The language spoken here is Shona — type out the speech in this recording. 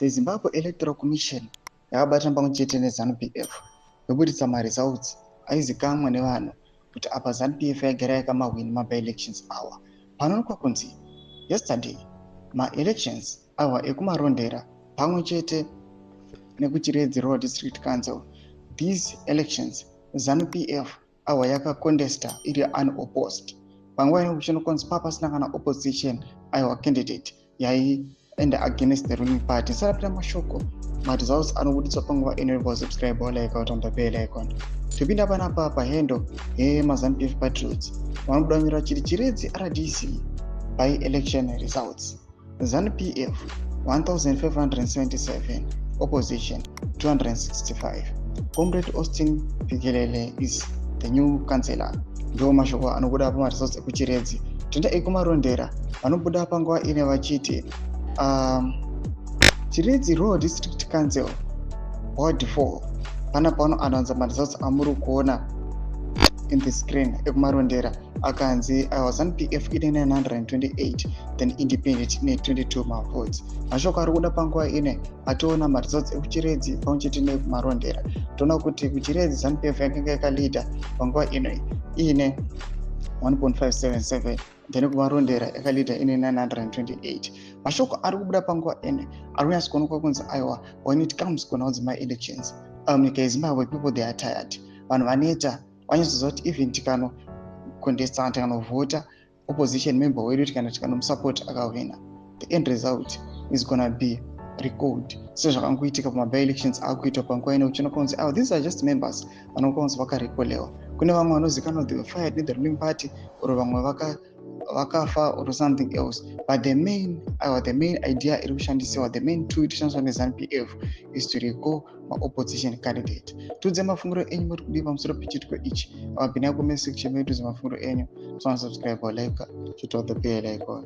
The Zimbabwe Electoral Commission yakabatana pamwe chete neZanu PF yobuditsa maresults aizikanwa nevanhu kuti apa Zanu PF yagara yakamahwini maby-elections awa. Panoonekwa kunzi yesterday maelections awa ekuMarondera pamwe chete nekuChiredzi Rural District Council, these elections Zanu PF awa yakacontesta iri unopposed. Panguva ino kuchinokonzi paa pasina kana opposition, aiwa, candidate yaienda against the ruling party. Sarapita mashoko, maresults anobuditswa panguva ino. Subscribe, like, on the bell icon. Topinda panapa pahandle yemaZanu PF Patriots, vanobuda nyora chiri Chiredzi RDC by election results: ZANU PF 1577, opposition 265. Comrade Austin Pikelele is the new councillor. Ndo mashoko anobuda pamaresults ekuChiredzi. Toenda ekuMarondera, vanobuda panguva ine vachiti Chiredzi Rural District Council, Ward 4. Pana pano anonza maresults amuri kuona in the screen ekuMarondera, akanzi aiwa, ZANU PF ine 928, then independent ine 22 mavotes. Mashoko ari kuda panguva ine ationa maresults ekuChiredzi pamwe chete nekuMarondera. Toona kuti kuChiredzi ZANU PF yakanga yakaleada panguva ino iine 1.577, then kuMarondera yakaleada ine 928. Mashoko ari kubuda panguva ine ari kunyatsa kuonekwa kunzi aiwa, when it comes kuna kunzi maelections munyika yeZimbabwe, people, they are tired. Vanhu vaneta, vanyatsoziva kuti even tikanocontestana, tikanovhota opposition member wedu, kana tikanomusupport akahwina, the end result is gonna be recalled, sezvakangoitika pamaby-elections akuitwa panguva ino. Uchiona kunzi oh, these are just members vanokwanisa kunzi vakarecallwa. Kune vamwe vanozikanwa they were fired in the ruling party or vamwe vakafa or something else, but the main idea iri kushandisiwa, the main tool iri kushandiswa neZANU PF is to recall maopposition candidate. Tiudze mafungiro enyu, muri kudii pamusoro pechiitiko ichi? Vapinda comment section medu, mafungiro enyu. Subscribe, like, hit the bell icon.